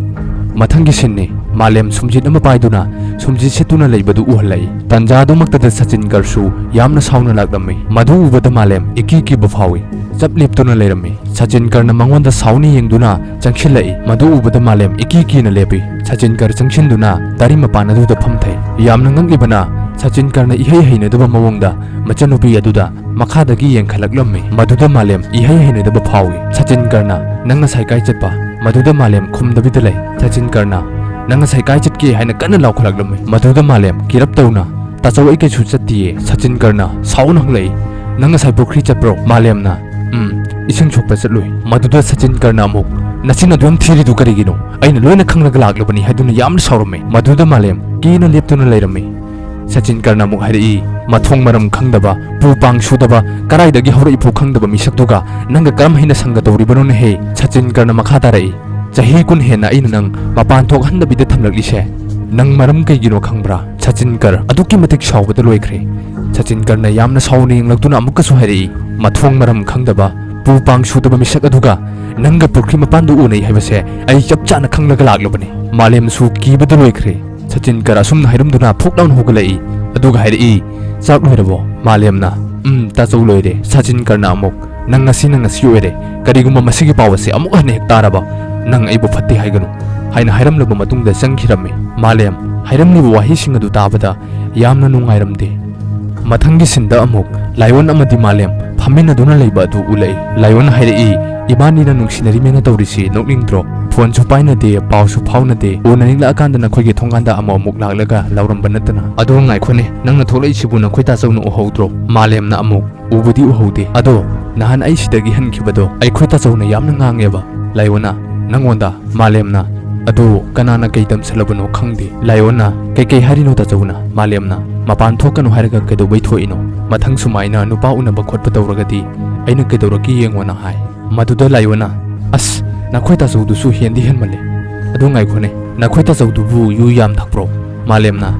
ꯃꯊꯪꯒꯤ ꯁꯤꯟꯅꯤ꯫ ꯃꯥꯂꯦꯝ ꯁꯨꯝꯖꯤꯠ ꯑꯃ ꯄꯥꯏꯗꯨꯅ ꯁꯨꯝꯖꯤꯠ ꯁꯤꯠꯇꯨꯅ ꯂꯩꯕꯗꯨ ꯎꯍꯜꯂꯛꯏ꯫ ꯇꯟꯖꯥꯗꯨꯃꯛꯇꯗ ꯁꯆꯤꯟꯀꯔꯁꯨ ꯌꯥꯝꯅ ꯁꯥꯎꯅ ꯂꯥꯛꯂꯝꯃꯤ꯫ ꯃꯗꯨ ꯎꯕꯗ ꯃꯥꯂꯦꯝ ꯏꯀꯤ ꯀꯤꯕ ꯐꯥꯎꯏ꯫ ꯆꯞ ꯂꯦꯞꯇꯨꯅ ꯂꯩꯔꯝꯃꯤ꯫ ꯁꯆꯤꯟꯀꯔꯅ ꯃꯉꯣꯟꯗ ꯁꯥꯎꯅ ꯌꯦꯡꯗꯨꯅ ꯆꯪꯁꯤꯜꯂꯛꯏ꯫ ꯃꯗꯨ ꯎꯕꯗ ꯃꯥꯂꯦꯝ ꯏꯀꯤ ꯀꯤꯅ ꯂꯦꯞꯄꯤ꯫ ꯁꯆꯤꯟꯀꯔ ꯆꯪꯁꯤꯟꯗꯨꯅ ꯇꯥꯔꯤ ꯃꯄꯥꯟ ꯑꯗꯨꯗ ꯐꯝꯊꯩ꯫ ꯌꯥꯝꯅ ꯉꯛꯂꯤꯕꯅ ꯁꯆꯤꯟꯀꯔꯅ ꯏꯍꯩ ꯍꯩꯅꯗꯕ ꯃꯑꯣꯡꯗ ꯃꯆꯟꯅꯨꯄꯤ ꯑꯗꯨꯗ ꯃꯈꯥꯗꯒꯤ ꯌꯦꯡꯈꯠꯂꯛꯂꯝꯃꯤ꯫ ꯃꯗꯨꯗ ꯃꯥꯂꯦꯝ ꯏꯍꯩ ꯍꯩꯅꯗꯕ ꯐꯥꯎꯏ꯫ ꯁꯆꯤꯟꯀꯔꯅ, "ꯅꯪ ꯉꯁꯥꯏ ꯀꯥꯏ ꯆꯠꯄ?" ꯃꯗꯨꯗ ꯃꯥꯂꯦꯝ ꯈꯨꯝꯗꯕꯤꯗ ꯂꯩ꯫ ꯁꯆꯤꯟꯀꯔꯅ, "ꯅꯪ ꯉꯁꯥꯏ ꯀꯥꯏ ꯆꯠꯀꯦ?" ꯍꯥꯏꯅ ꯀꯟꯅ ꯂꯥꯎꯈꯠꯂꯛꯂꯝꯃꯤ꯫ ꯃꯗꯨꯗ ꯃꯥꯂꯦꯝ ꯀꯤꯔꯞ ꯇꯧꯅ, "ꯇꯥꯆꯧ, ꯑꯩ ꯀꯩꯁꯨ ꯆꯠꯇꯤꯌꯦ"꯫ ꯁꯆꯤꯟꯀꯔꯅ ꯁꯥꯎꯅ ꯍꯪꯂꯛꯏ, "ꯅꯪ ꯉꯁꯥꯏ ꯄꯨꯈ꯭ꯔꯤ ꯆꯠꯄ꯭ꯔꯣ?" ꯃꯥꯂꯦꯝꯅ, "ꯎꯝ, ꯏꯁꯤꯡ ꯁꯣꯛꯄ ꯆꯠꯂꯨꯏ"꯫ ꯃꯗꯨꯗ ꯁꯆꯤꯟꯀꯔꯅ ꯑꯃꯨꯛ, "ꯅꯆꯤꯟ ꯑꯗꯨ ꯌꯥꯝ ꯊꯤꯔꯤꯗꯨ ꯀꯔꯤꯒꯤꯅꯣ? ꯑꯩꯅ ꯂꯣꯏꯅ ꯈꯪꯂꯒ ꯂꯥꯛꯂꯕꯅꯤ" ꯍꯥꯏꯗꯨꯅ ꯌꯥꯝꯅ ꯁꯥꯎꯔꯝꯃꯤ꯫ ꯃꯗꯨꯗ ꯃꯥꯂꯦꯝ ꯀꯤꯅ ꯂꯦꯞꯇꯨꯅ ꯂꯩꯔꯝꯃꯤ꯫ ꯁꯆꯤꯟꯀꯔꯅ ꯑꯃꯨꯛ ꯍꯥꯏꯔꯛꯏ, "ꯃꯊꯣꯡ ꯃꯔꯝ ꯈꯪꯗꯕ, ꯄꯨ ꯄꯥꯡ ꯁꯨꯗꯕ, ꯀꯗꯥꯏꯗꯒꯤ ꯍꯧꯔꯛꯏꯐꯥꯎ ꯈꯪꯗꯕ ꯃꯤꯁꯛꯇꯨꯒ ꯅꯪꯒ ꯀꯔꯝ ꯍꯥꯏꯅ ꯁꯪꯒ ꯇꯧꯔꯤꯕꯅꯣꯅꯦꯍꯦ?" ꯁꯆꯤꯟꯀꯔꯅ ꯃꯈꯥ ꯇꯥꯔꯛꯏ, "ꯆꯍꯤ ꯀꯨꯟ ꯍꯦꯟꯅ ꯑꯩꯅ ꯅꯪ ꯃꯄꯥꯟ ꯊꯣꯛꯍꯟꯗꯕꯤꯗ ꯊꯝꯂꯛꯂꯤꯁꯦ ꯅꯪ ꯃꯔꯝ ꯀꯩꯒꯤꯅꯣ ꯈꯪꯕ꯭ꯔꯥ?" ꯁꯆꯤꯟꯀꯔ ꯑꯗꯨꯛꯀꯤ ꯃꯇꯤꯛ ꯁꯥꯎꯕꯗ ꯂꯣꯏꯈ꯭ꯔꯦ꯫ ꯁꯆꯤꯟꯀꯔꯅ ꯌꯥꯝꯅ ꯁꯥꯎꯅ ꯌꯦꯡꯂꯛꯇꯨꯅ ꯑꯃꯨꯛꯀꯁꯨ ꯍꯥꯏꯔꯛꯏ, "ꯃꯊꯣꯡ ꯃꯔꯝ ꯈꯪꯗꯕ, ꯄꯨ ꯄꯥꯡ ꯁꯨꯗꯕ ꯃꯤꯁꯛ ꯑꯗꯨꯒ ꯅꯪꯒ ꯄꯨꯈ꯭ꯔꯤ ꯃꯄꯥꯟꯗ ꯎꯅꯩ ꯍꯥꯏꯕꯁꯦ ꯑꯩ ꯆꯞ ꯆꯥꯅ ꯈꯪꯂꯒ ꯂꯥꯛꯂꯕꯅꯤ"꯫ ꯃꯥꯂꯦꯝꯁꯨ ꯀꯤꯕꯗ ꯂꯣꯏꯈ꯭ꯔꯦ꯫ ꯁꯆꯤꯟꯀꯔ ꯑꯁꯨꯝꯅ ꯍꯥꯏꯔꯝꯗꯨꯅ ꯐꯨꯛ ꯂꯥꯎꯅ ꯍꯧꯒꯠꯂꯛꯏ꯫ ꯑꯗꯨꯒ ꯍꯥꯏꯔꯛꯏ, "ꯆꯥꯛ ꯂꯣꯏꯔꯕꯣ?" ꯃꯥꯂꯦꯝꯅ, "ꯎꯝ, ꯇꯥꯆꯧ, ꯂꯣꯏꯔꯦ"꯫ ꯁꯆꯤꯟꯀꯔꯅ ꯑꯃꯨꯛ, "ꯅꯪ ꯉꯁꯤ, ꯅꯪ ꯉꯁꯤ ꯑꯣꯏꯔꯦ꯫ ꯀꯔꯤꯒꯨꯝꯕ ꯃꯁꯤꯒꯤ ꯄꯥꯎ ꯑꯁꯦ ꯑꯃꯨꯛ ꯍꯟꯅ ꯍꯦꯛ ꯇꯥꯔꯕ, ꯅꯪ ꯑꯩꯕꯨ ꯐꯠꯇꯦ ꯍꯥꯏꯒꯅꯨ꯫ ꯍꯥꯏꯅ ꯍꯥꯏꯔꯝꯂꯕ ꯃꯇꯨꯡꯗ ꯆꯪꯈꯤꯔꯝꯃꯤ꯫ ꯃꯥꯂꯦꯝ ꯍꯥꯏꯔꯝꯂꯤꯕ ꯋꯥꯍꯩꯁꯤꯡ ꯑꯗꯨ ꯇꯥꯕꯗ ꯌꯥꯝꯅ ꯅꯨꯡꯉꯥꯏꯔꯝꯗꯦ꯫ ꯃꯊꯪꯒꯤ ꯁꯤꯟꯗ ꯑꯃꯨꯛ ꯂꯥꯏꯑꯣꯟ ꯑꯃꯗꯤ ꯃꯥꯂꯦꯝ ꯐꯝꯃꯤꯟꯅꯗꯨꯅ ꯂꯩꯕ ꯑꯗꯨ ꯎꯠꯂꯛꯏ꯫ ꯂꯥꯏꯑꯣꯟ ꯍꯥꯏꯔꯛꯏ, "ꯏꯕꯥꯅꯤꯅ ꯅꯨꯡꯁꯤꯅꯔꯤꯃꯦꯅ ꯇꯧꯔꯤꯁꯤ ꯅꯣꯛꯅꯤꯡꯗ꯭ꯔꯣ? ꯐꯣꯟꯁꯨ ꯄꯥꯏꯅꯗꯦ, ꯄꯥꯎꯁꯨ ꯐꯥꯎꯅꯗꯦ, ꯎꯅꯅꯤꯡꯂꯛꯑꯀꯥꯟꯗ ꯅꯈꯣꯏꯒꯤ ꯊꯣꯡꯒꯥꯟꯗ ꯑꯃꯨꯛ ꯑꯃꯨꯛ ꯂꯥꯛꯂꯒ ꯂꯥꯎꯔꯝꯕ ꯅꯠꯇꯅ꯫" "ꯑꯗꯨ ꯉꯥꯏꯈꯣꯅꯦ, ꯅꯪꯅ ꯊꯣꯛꯂꯛꯏꯁꯤꯕꯨ ꯅꯈꯣꯏ ꯇꯥꯆꯧꯅ ꯎꯍꯧꯗ꯭ꯔꯣ?" ꯃꯥꯂꯦꯝꯅ ꯑꯃꯨꯛ, "ꯎꯕꯨꯗꯤ ꯎꯍꯧꯗꯦ, ꯑꯗꯣ ꯅꯍꯥꯟ ꯑꯩ ꯁꯤꯗꯒꯤ ꯍꯟꯈꯤꯕꯗꯣ ꯑꯩꯈꯣꯏ ꯇꯥꯆꯧꯅ ꯌꯥꯝꯅ ꯉꯥꯡꯉꯦꯕ꯫" ꯂꯥꯏꯑꯣꯟꯅ, "ꯅꯪꯉꯣꯟꯗ?" ꯃꯥꯂꯦꯝꯅ, "ꯑꯗꯨ ꯀꯅꯥꯅ ꯀꯩ ꯇꯝꯁꯜꯂꯕꯅꯣ ꯈꯪꯗꯦ꯫" ꯂꯥꯏꯑꯣꯟꯅ, "ꯀꯩꯀꯩ ꯍꯥꯏꯔꯤꯅꯣ ꯇꯥꯆꯧꯅ? ꯃꯥꯂꯦꯝꯅ, ꯃꯄꯥꯟ ꯊꯣꯛꯀꯅꯨ ꯍꯥꯏꯔꯒ ꯀꯩꯗꯧꯕꯩ ꯊꯣꯛꯏꯅꯣ? ꯃꯊꯪ ꯁꯨꯃꯥꯏꯅ ꯅꯨꯄꯥ ꯎꯅꯕ ꯈꯣꯠꯄ ꯇꯧꯔꯒꯗꯤ ꯑꯩꯅ ꯀꯩꯗꯧꯔꯛꯀꯦ ꯌꯦꯡꯉꯣꯅ ꯍꯥꯏ꯫" ꯃꯗꯨꯗ ꯂꯥꯏꯑꯣꯟꯅ, "ꯑꯁ, ꯅꯈꯣꯏ ꯇꯥꯆꯧꯗꯨꯁꯨ ꯍꯦꯟꯗꯤ ꯍꯦꯟꯃꯜꯂꯦ꯫ ꯑꯗꯨ ꯉꯥꯏꯈꯣꯅꯦ, ꯅꯈꯣꯏ ꯇꯥꯆꯧꯗꯨꯕꯨ ꯌꯨ ꯌꯥꯝ ꯊꯛꯄ꯭ꯔꯣ?" ꯃꯥꯂꯦꯝꯅ,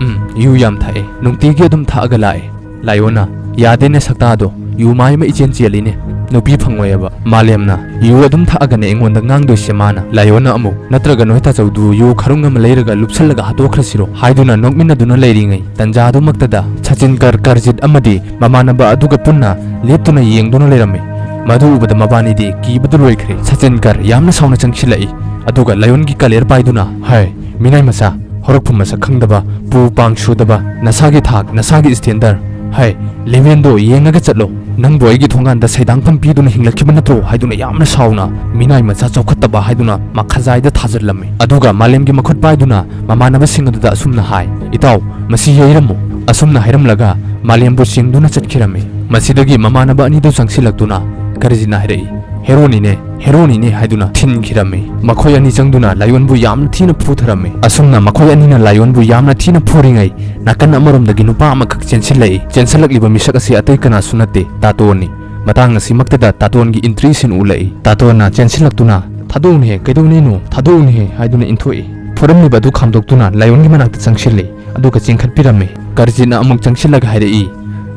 "ꯎꯝ, ꯌꯨ ꯌꯥꯝ ꯊꯛꯑꯦ꯫ ꯅꯨꯡꯇꯤꯒꯤ ꯑꯗꯨꯝ ꯊꯛꯑꯒ ꯂꯥꯛꯑꯦ꯫" ꯂꯥꯏꯑꯣꯟꯅ, "ꯌꯥꯗꯦꯅꯦ ꯁꯛꯇꯥꯗꯣ, ꯌꯨ ꯃꯥꯏ ꯑꯃ ꯏꯆꯦꯟ ꯆꯦꯜꯂꯤꯅꯦ, ꯅꯨꯄꯤ ꯐꯪꯉꯣꯏꯑꯕ꯫" ꯃꯥꯂꯦꯝꯅ, "ꯌꯨ ꯑꯗꯨꯝ ꯊꯛꯑꯒꯅꯦ ꯑꯩꯉꯣꯟꯗ ꯉꯥꯡꯗꯣꯏꯁꯦ ꯃꯥꯅ꯫" ꯂꯥꯏꯑꯣꯟꯅ ꯑꯃꯨꯛ, "ꯅꯠꯇ꯭ꯔꯒ ꯅꯣꯏ ꯇꯥꯆꯧꯗꯨ ꯌꯨ ꯈꯔꯨꯡ ꯑꯃ ꯂꯩꯔꯒ ꯂꯨꯞꯁꯜꯂꯒ ꯍꯥꯠꯇꯣꯛꯈ꯭ꯔꯁꯤꯔꯣ?" ꯍꯥꯏꯗꯨꯅ ꯅꯣꯛꯃꯤꯟꯅꯗꯨꯅ ꯂꯩꯔꯤꯉꯩ ꯇꯟꯖꯥꯗꯨꯃꯛꯇꯗ ꯁꯆꯤꯟꯀꯔ, ꯀꯔꯖꯤꯠ ꯑꯃꯗꯤ ꯃꯃꯥꯟꯅꯕ ꯑꯗꯨꯒ ꯄꯨꯟꯅ ꯂꯦꯞꯇꯨꯅ ꯌꯦꯡꯗꯨꯅ ꯂꯩꯔꯝꯃꯤ꯫ ꯃꯗꯨ ꯎꯕꯗ ꯃꯕꯥꯅꯤꯗꯤ ꯀꯤꯕꯗꯨ ꯂꯣꯏꯈ꯭ꯔꯦ꯫ ꯁꯆꯤꯟꯀꯔ ꯌꯥꯝꯅ ꯁꯥꯎꯅ ꯆꯪꯁꯤꯜꯂꯛꯏ, ꯑꯗꯨꯒ ꯂꯥꯏꯑꯣꯟꯒꯤ ꯀꯂꯦꯔ ꯄꯥꯏꯗꯨꯅ, "ꯍꯥꯏ, ꯃꯤꯅꯥꯏ ꯃꯆꯥ, ꯍꯧꯔꯛꯐꯝ ꯃꯁꯛ ꯈꯪꯗꯕ, ꯄꯨ ꯄꯥꯡ ꯁꯨꯗꯕ, ꯅꯁꯥꯒꯤ ꯊꯥꯛ, ꯅꯁꯥꯒꯤ ꯁ꯭ꯇꯦꯟꯗꯔ, ꯍꯥꯏ, ꯂꯦꯚꯦꯜꯗꯣ ꯌꯦꯡꯉꯒ ꯆꯠꯂꯣ꯫ ꯅꯪꯕꯨ ꯑꯩꯒꯤ ꯊꯣꯡꯒꯥꯟꯗ ꯁꯩꯗꯥꯡꯐꯝ ꯄꯤꯗꯨꯅ ꯍꯤꯡꯂꯛꯈꯤꯕ ꯅꯠꯇ꯭ꯔꯣ?" ꯍꯥꯏꯗꯨꯅ ꯌꯥꯝꯅ ꯁꯥꯎꯅ ꯃꯤꯅꯥꯏ ꯃꯆꯥ ꯆꯥꯎꯈꯠꯇꯕ ꯍꯥꯏꯗꯨꯅ ꯃꯈꯥꯖꯥꯏꯗ ꯊꯥꯖꯤꯜꯂꯝꯃꯤ꯫ ꯑꯗꯨꯒ ꯃꯥꯂꯦꯝꯒꯤ ꯃꯈꯨꯠ ꯄꯥꯏꯗꯨꯅ ꯃꯃꯥꯟꯅꯕꯁꯤꯡ ꯑꯗꯨꯗ ꯑꯁꯨꯝꯅ ꯍꯥꯏ, "ꯏꯇꯥꯎ, ꯃꯁꯤ ꯌꯩꯔꯝꯃꯨ꯫" ꯑꯁꯨꯝꯅ ꯍꯥꯏꯔꯝꯂꯒ ꯃꯥꯂꯦꯝꯕꯨ ꯆꯦꯡꯗꯨꯅ ꯆꯠꯈꯤꯔꯝꯃꯤ꯫ ꯃꯁꯤꯗꯒꯤ ꯃꯃꯥꯟꯅꯕ ꯑꯅꯤꯗꯨ ꯆꯪꯁꯤꯜꯂꯛꯇꯨꯅ ꯀꯔꯖꯤꯠꯅ ꯍꯥꯏꯔꯛꯏ, "ꯍꯦꯔꯣꯅꯤꯅꯦ, ꯍꯦꯔꯣꯅꯤꯅꯦ" ꯍꯥꯏꯗꯨꯅ ꯊꯤꯟꯈꯤꯔꯝꯃꯤ꯫ ꯃꯈꯣꯏ ꯑꯅꯤ ꯆꯪꯗꯨꯅ ꯂꯥꯏꯑꯣꯟꯕꯨ ꯌꯥꯝꯅ ꯊꯤꯅ ꯐꯨꯊꯔꯝꯃꯤ꯫ ꯑꯁꯨꯝꯅ ꯃꯈꯣꯏ ꯑꯅꯤꯅ ꯂꯥꯏꯑꯣꯟꯕꯨ ꯌꯥꯝꯅ ꯊꯤꯅ ꯐꯨꯔꯤꯉꯩ, ꯅꯥꯀꯟ ꯑꯃꯔꯣꯝꯗꯒꯤ ꯅꯨꯄꯥ ꯑꯃꯈꯛ ꯆꯦꯟꯁꯤꯜꯂꯛꯏ꯫ ꯆꯦꯟꯁꯤꯜꯂꯛꯂꯤꯕ ꯃꯤꯁꯛ ꯑꯁꯤ ꯑꯇꯩ ꯀꯅꯥꯁꯨ ꯅꯠꯇꯦ, ꯇꯥꯇꯣꯟꯅꯤ꯫ ꯃꯇꯥꯡ ꯑꯁꯤꯃꯛꯇꯗ ꯇꯥꯇꯣꯟꯒꯤ entry scene ꯎꯠꯂꯛꯏ꯫ ꯇꯥꯇꯣꯟꯅ ꯆꯦꯟꯁꯤꯜꯂꯛꯇꯨꯅ, "ꯊꯥꯗꯣꯛꯎꯅꯦꯍꯦ, ꯀꯩꯗꯧꯅꯩꯅꯣ? ꯊꯥꯗꯣꯛꯎꯅꯦꯍꯦ" ꯍꯥꯏꯗꯨꯅ ꯏꯟꯊꯣꯛꯏ꯫ ꯐꯨꯔꯝꯂꯤꯕ ꯑꯗꯨ ꯈꯥꯝꯗꯣꯛꯇꯨꯅ ꯂꯥꯏꯑꯣꯟꯒꯤ ꯃꯅꯥꯛꯇ ꯆꯪꯁꯤꯜꯂꯤ꯫ ꯑꯗꯨꯒ ꯆꯤꯡꯈꯠꯄꯤꯔꯝꯃꯤ꯫ ꯀꯔꯖꯤꯠꯅ ꯑꯃꯨꯛ ꯆꯪꯁꯤꯜꯂꯒ ꯍꯥꯏꯔꯛꯏ,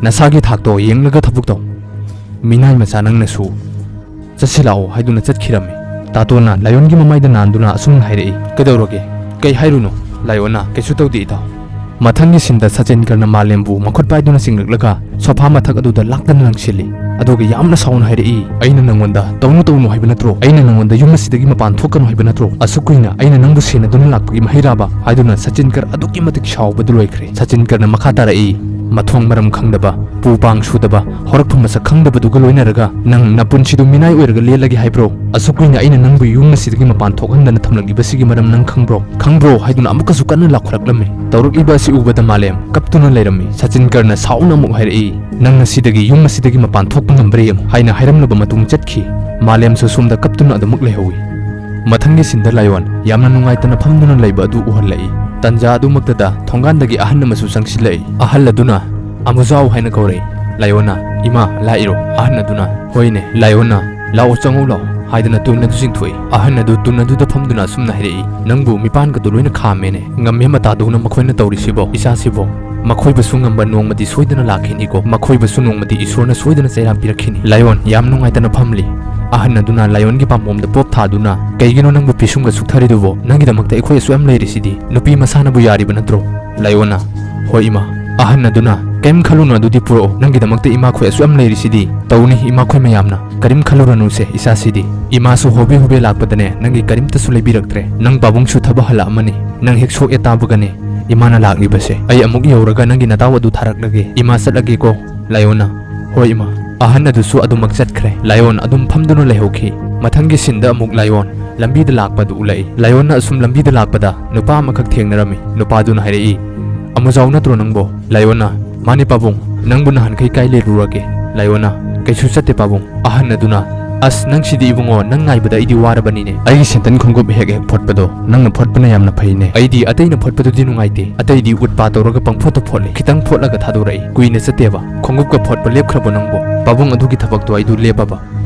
"ꯅꯁꯥꯒꯤ ꯊꯥꯛꯇꯣ ꯌꯦꯡꯂꯒ ꯊꯕꯛ ꯇꯧ꯫ ꯃꯤꯅꯥꯏ ꯃꯆꯥ ꯅꯪꯅꯁꯨ ꯆꯠꯁꯤꯜꯂꯛꯑꯣ" ꯍꯥꯏꯗꯨꯅ ꯆꯠꯈꯤꯔꯝꯃꯤ꯫ ꯇꯥꯇꯣꯟꯅ ꯂꯥꯏꯑꯣꯟꯒꯤ ꯃꯃꯥꯏꯗ ꯅꯥꯟꯗꯨꯅ ꯑꯁꯨꯝꯅ ꯍꯥꯏꯔꯛꯏ, "ꯀꯩꯗꯧꯔꯒꯦ? ꯀꯩ ꯍꯥꯏꯔꯨꯅꯣ?" ꯂꯥꯏꯑꯣꯟꯅ, "ꯀꯩꯁꯨ ꯇꯧꯗꯦ ꯏꯇꯥꯎ"꯫ ꯃꯊꯪꯒꯤ ꯁꯤꯟꯗ ꯁꯆꯤꯟꯀꯔꯅ ꯃꯥꯂꯦꯝꯕꯨ ꯃꯈꯨꯠ ꯄꯥꯏꯗꯨꯅ ꯆꯤꯡꯂꯛꯂꯒ ꯁꯣꯐꯥ ꯃꯊꯛ ꯑꯗꯨꯗ ꯂꯥꯛꯇꯅ ꯂꯪꯁꯤꯜꯂꯤ꯫ ꯑꯗꯨꯒ ꯌꯥꯝꯅ ꯁꯥꯎꯅ ꯍꯥꯏꯔꯛꯏ, "ꯑꯩꯅ ꯅꯪꯉꯣꯟꯗ ꯇꯧꯅꯨ ꯇꯧꯅꯨ ꯍꯥꯏꯕ ꯅꯠꯇ꯭ꯔꯣ? ꯑꯩꯅ ꯅꯪꯉꯣꯟꯗ ꯌꯨꯝ ꯑꯁꯤꯗꯒꯤ ꯃꯄꯥꯟ ꯊꯣꯛꯀꯅꯨ ꯍꯥꯏꯕ ꯅꯠꯇ꯭ꯔꯣ? ꯑꯁꯨꯛ ꯀꯨꯏꯅ ꯑꯩꯅ ꯅꯪꯕꯨ ꯁꯦꯟꯅꯗꯨꯅ ꯂꯥꯛꯄꯒꯤ ꯃꯍꯩꯔꯥꯕ?" ꯍꯥꯏꯗꯨꯅ ꯁꯆꯤꯟꯀꯔ ꯑꯗꯨꯛꯀꯤ ꯃꯇꯤꯛ ꯁꯥꯎꯕꯗꯨ ꯂꯣꯏꯈ꯭ꯔꯦ꯫ ꯁꯆꯤꯟꯀꯔꯅ ꯃꯈꯥ ꯇꯥꯔꯛꯏ, "ꯃꯊꯣꯡ ꯃꯔꯝ ꯈꯪꯗꯕ, ꯄꯨ ꯄꯥꯡ ꯁꯨꯗꯕ, ꯍꯧꯔꯛꯐꯝ ꯃꯁꯛ ꯈꯪꯗꯕꯗꯨꯒ ꯂꯣꯏꯅꯔꯒ ꯅꯪ ꯅꯄꯨꯟꯁꯤꯗꯨ ꯃꯤꯅꯥꯏ ꯑꯣꯏꯔꯒ ꯂꯦꯜꯂꯒꯦ ꯍꯥꯏꯕ꯭ꯔꯣ? ꯑꯁꯨꯛ ꯀꯨꯏꯅ ꯑꯩꯅ ꯅꯪꯕꯨ ꯌꯨꯝ ꯑꯁꯤꯗꯒꯤ ꯃꯄꯥꯟ ꯊꯣꯛꯍꯟꯗꯅ ꯊꯝꯂꯛꯂꯤꯕꯁꯤꯒꯤ ꯃꯔꯝ ꯅꯪ ꯈꯪꯕ꯭ꯔꯣ? ꯈꯪꯕ꯭ꯔꯣ?" ꯍꯥꯏꯗꯨꯅ ꯑꯃꯨꯛꯀꯁꯨ ꯀꯟꯅ ꯂꯥꯎꯈꯠꯂꯛꯂꯝꯃꯤ꯫ ꯇꯧꯔꯛꯂꯤꯕ ꯑꯁꯤ ꯎꯕꯗ ꯃꯥꯂꯦꯝ ꯀꯞꯇꯨꯅ ꯂꯩꯔꯝꯃꯤ꯫ ꯁꯆꯤꯟꯀꯔꯅ ꯁꯥꯎꯅ ꯑꯃꯨꯛ ꯍꯥꯏꯔꯛꯏ, "ꯅꯪ ꯉꯁꯤꯗꯒꯤ ꯌꯨꯝ ꯑꯁꯤꯗꯒꯤ ꯃꯄꯥꯟ ꯊꯣꯛꯄ ꯉꯝꯕ꯭ꯔꯥ ꯌꯦꯡꯉꯨ" ꯍꯥꯏꯅ ꯍꯥꯏꯔꯝꯂꯕ ꯃꯇꯨꯡ ꯆꯠꯈꯤ꯫ ꯃꯥꯂꯦꯝꯁꯨ ꯁꯣꯝꯗ ꯀꯞꯇꯨꯅ ꯑꯗꯨꯃꯛ ꯂꯩꯍꯧꯏ꯫ ꯃꯊꯪꯒꯤ ꯁꯤꯟꯗ ꯂꯥꯏꯑꯣꯟ ꯌꯥꯝꯅ ꯅꯨꯡꯉꯥꯏꯇꯅ ꯐꯝꯗꯨꯅ ꯂꯩꯕ ꯑꯗꯨ ꯎꯍꯜꯂꯛꯏ꯫ ꯇꯟꯖꯥ ꯑꯗꯨꯃꯛꯇꯗ ꯊꯣꯡꯒꯥꯟꯗꯒꯤ ꯑꯍꯟ ꯑꯃꯁꯨ ꯆꯪꯁꯤꯜꯂꯛꯏ꯫ ꯑꯍꯜ ꯑꯗꯨꯅ "ꯑꯃꯨꯖꯥꯎ" ꯍꯥꯏꯅ ꯀꯧꯔꯛꯏ꯫ ꯂꯥꯏꯑꯣꯟꯅ, "ꯏꯃꯥ, ꯂꯥꯛꯏꯔꯣ?" ꯑꯍꯟ ꯑꯗꯨꯅ, "ꯍꯣꯏꯅꯦ, ꯂꯥꯏꯑꯣꯟꯅ, ꯂꯥꯛꯑꯣ, ꯆꯪꯉꯧ ꯂꯥꯛꯑꯣ" ꯍꯥꯏꯗꯨꯅ ꯇꯨꯟ ꯑꯗꯨ ꯆꯤꯡꯊꯣꯛꯏ꯫ ꯑꯍꯟ ꯑꯗꯨ ꯇꯨꯟ ꯑꯗꯨꯗ ꯐꯝꯗꯨꯅ ꯑꯁꯨꯝꯅ ꯍꯥꯏꯔꯛꯏ, "ꯅꯪꯕꯨ ꯃꯤꯄꯥꯟꯒꯗꯨ ꯂꯣꯏꯅ ꯈꯥꯝꯃꯦꯅꯦ꯫ ꯉꯝꯃꯦ ꯃꯇꯥꯗꯧꯅ ꯃꯈꯣꯏꯅ ꯇꯧꯔꯤꯁꯤꯕꯣ, ꯏꯆꯥꯁꯤꯕꯣ꯫ ꯃꯈꯣꯏꯕꯨꯁꯨ ꯉꯝꯕ ꯅꯣꯡꯃꯗꯤ ꯁꯣꯏꯗꯅ ꯂꯥꯛꯈꯤꯅꯤꯀꯣ꯫ ꯃꯈꯣꯏꯕꯨꯁꯨ ꯅꯣꯡꯃꯗꯤ ꯏꯁꯣꯔꯅ ꯁꯣꯏꯗꯅ ꯆꯩꯔꯥꯛ ꯄꯤꯔꯛꯈꯤꯅꯤ꯫" ꯂꯥꯏꯑꯣꯟ ꯌꯥꯝ ꯅꯨꯡꯉꯥꯏꯇꯅ ꯐꯝꯂꯤ꯫ ꯑꯍꯟ ꯑꯗꯨꯅ ꯂꯥꯏꯑꯣꯟꯒꯤ ꯄꯥꯝꯕꯣꯝꯗ ꯄꯣꯞ ꯊꯥꯗꯨꯅ, "ꯀꯩꯒꯤꯅꯣ ꯅꯪꯕꯨ ꯄꯤꯁꯨꯝꯒ ꯁꯨꯛꯊꯔꯤꯗꯨꯕꯣ? ꯅꯪꯒꯤꯗꯃꯛꯇ ꯑꯩꯈꯣꯏ ꯑꯁꯨꯛ ꯌꯥꯝ ꯂꯩꯔꯤꯁꯤꯗꯤ꯫ ꯅꯨꯄꯤ ꯃꯁꯥꯅꯕꯨ ꯌꯥꯔꯤꯕ ꯅꯠꯇ꯭ꯔꯣ?" ꯂꯥꯏꯑꯣꯟꯅ, "ꯍꯣꯏ ꯏꯃꯥ꯫" ꯑꯍꯟ ꯑꯗꯨꯅ, "ꯀꯩꯝ ꯈꯜꯂꯨꯅꯨ, ꯑꯗꯨꯗꯤ ꯄꯨꯔꯛꯑꯣ꯫ ꯅꯪꯒꯤꯗꯃꯛꯇ ꯏꯃꯥꯈꯣꯏ ꯑꯁꯨꯛ ꯌꯥꯝ ꯂꯩꯔꯤꯁꯤꯗꯤ꯫ ꯇꯧꯅꯤ ꯏꯃꯥꯈꯣꯏ ꯃꯌꯥꯝꯅ꯫ ꯀꯔꯤꯝ ꯈꯜꯂꯨꯔꯅꯨꯁꯦ ꯏꯆꯥꯁꯤꯗꯤ꯫ ꯏꯃꯥꯁꯨ ꯍꯣꯕꯦ ꯍꯣꯕꯦ ꯂꯥꯛꯄꯗꯅꯦ ꯅꯪꯒꯤ ꯀꯔꯤꯝꯇꯁꯨ ꯂꯩꯕꯤꯔꯛꯇ꯭ꯔꯦ꯫ ꯅꯪ ꯄꯥꯕꯨꯡꯁꯨ ꯊꯕꯛ ꯍꯜꯂꯛꯑꯃꯅꯤ꯫ ꯅꯪ ꯍꯦꯛ ꯁꯣꯛꯑꯦ ꯇꯥꯕꯒꯅꯦ ꯏꯃꯥꯅ ꯂꯥꯛꯂꯤꯕꯁꯦ꯫ ꯑꯩ ꯑꯃꯨꯛ ꯌꯧꯔꯒ ꯅꯪꯒꯤ ꯅꯇꯥꯎ ꯑꯗꯨ ꯊꯥꯔꯛꯂꯒꯦ꯫ ꯏꯃꯥ ꯆꯠꯂꯒꯦꯀꯣ꯫" ꯂꯥꯏꯑꯣꯟꯅ, "ꯍꯣꯏ ꯏꯃꯥ꯫" ꯑꯍꯟ ꯑꯗꯨꯁꯨ ꯑꯗꯨꯃꯛ ꯆꯠꯈ꯭ꯔꯦ꯫ ꯂꯥꯏꯑꯣꯟ ꯑꯗꯨꯝ ꯐꯝꯗꯨꯅ ꯂꯩꯍꯧꯈꯤ꯫ ꯃꯊꯪꯒꯤ ꯁꯤꯟꯗ ꯑꯃꯨꯛ ꯂꯥꯏꯑꯣꯟ ꯂꯝꯕꯤꯗ ꯂꯥꯛꯄꯗꯨ ꯎꯠꯂꯛꯏ꯫ ꯂꯥꯏꯑꯣꯟꯅ ꯑꯁꯨꯝ ꯂꯝꯕꯤꯗ ꯂꯥꯛꯄꯗ ꯅꯨꯄꯥ ꯑꯃꯈꯛ ꯊꯦꯡꯅꯔꯝꯃꯤ꯫ ꯅꯨꯄꯥꯗꯨꯅ ꯍꯥꯏꯔꯛꯏ, "ꯑꯃꯨꯖꯥꯎ ꯅꯠꯇ꯭ꯔꯣ ꯅꯪꯕꯣ?" ꯂꯥꯏꯑꯣꯟꯅ, "ꯃꯥꯅꯦ ꯄꯥꯕꯨꯡ, ꯅꯪꯕꯨ ꯅꯍꯥꯟꯈꯩ ꯀꯥꯏ ꯂꯩꯔꯨꯔꯒꯦ?" ꯂꯥꯏꯑꯣꯟꯅ, "ꯀꯩꯁꯨ ꯆꯠꯇꯦ ꯄꯥꯕꯨꯡ꯫" ꯑꯍꯟ ꯑꯗꯨꯅ, "ꯑꯁ, ꯅꯪꯁꯤꯗꯤ ꯏꯕꯨꯡꯉꯣ, ꯅꯪ ꯉꯥꯏꯕꯗ ꯑꯩꯗꯤ ꯋꯥꯔꯕꯅꯤꯅꯦ꯫ ꯑꯩꯒꯤ ꯁꯦꯟꯗꯟ ꯈꯣꯡꯎꯞ ꯍꯦꯛ ꯍꯦꯛ ꯐꯣꯠꯄꯗꯣ ꯅꯪꯅ ꯐꯣꯠꯄꯅ ꯌꯥꯝꯅ ꯐꯩꯅꯦ꯫ ꯑꯩꯗꯤ ꯑꯇꯩꯅ ꯐꯣꯠꯄꯗꯨꯗꯤ ꯅꯨꯡꯉꯥꯏꯇꯦ, ꯑꯇꯩꯗꯤ ꯎꯠ ꯄꯥ ꯇꯧꯔꯒ ꯄꯪꯐꯣꯠꯇ ꯐꯣꯠꯂꯦ꯫ ꯈꯤꯇꯪ ꯐꯣꯠꯂꯒ ꯊꯥꯗꯣꯔꯛꯏ, ꯀꯨꯏꯅ ꯆꯠꯇꯦꯕ꯫ ꯈꯣꯡꯎꯞꯀ ꯐꯣꯠꯄ ꯂꯦꯞꯈ꯭ꯔꯕꯣ ꯅꯪꯕꯣ?" "ꯄꯥꯕꯨꯡ, ꯑꯗꯨꯒꯤ ꯊꯕꯛꯇꯣ ꯑꯩꯗꯨ ꯂꯦꯞꯄꯕ꯫